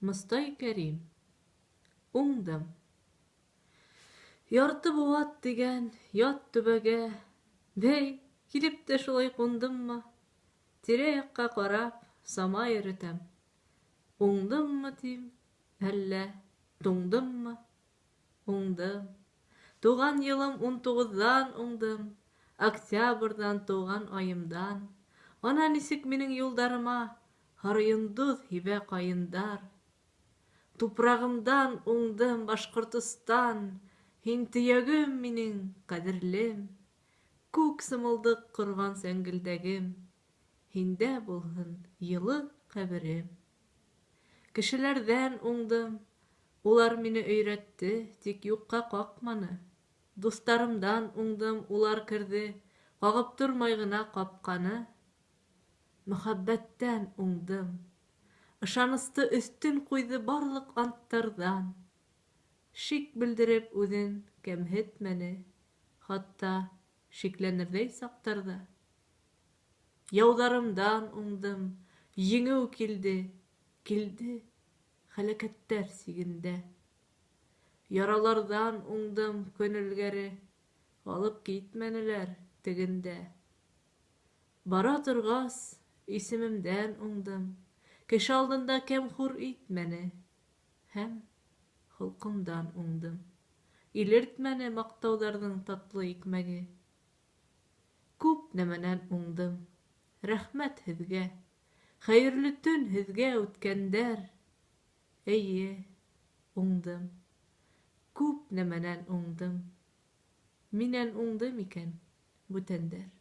Мостай Кәрим. Уңдым. Ярты быуат тигән ят түбәгә, Бәй, килеп тә шулай ҡундыммы? Тирә-яҡҡа ҡарап, сама йөрөтәм. Уңдыммы тим, әллә туңдыммы? Уңдым. Туған йылым 19-ҙан уңдым, Октябрҙан тыуған айымдан. Ана нисек минең юлдарыма Һары йондоҙ һибә ҡайындар. Тупрағымдан уңдым, Башҡортостан, Һин төйәгем минең, ҡәҙерлем. Күк сымылдыҡ ҡорған сәңгелдәгем, Һиндә булһын йылы ҡәберем. Кешеләрҙән уңдым, улар мине өйрәтте, Тик юҡҡа ҡаҡманы. Дуҫтарымдан уңдым, улар керҙе, Ҡағып тормай ғына ҡапҡаны. Мөхәббәттән уңдым. Ышанысты өҫтөн ҡуйҙы барлыҡ анттарҙан. Шик белдереп үҙен кәмһетмәне, Хатта шикләнерҙәй саҡтарҙа. Яуҙарымдан уңдым, еңеү килде, Килде һәләкәттәр сигендә. Яраларҙан уңдым көн элгәре, Алып китмәнеләр тегендә. Бара торғас, исемемдән уңдым, Кеше алдында кәм-хур итмәне. Һәм холҡомдан уңдым, Илертмәне маҡтауҙарҙың татлы икмәге. Күп нәмәнән уңдым, рәхмәт һеҙгә, Хәйерле төн һеҙгә, үткәндәр. Эйе, уңдым, күп нәмәнән уңдым, Минән уңды микән бүтәндәр?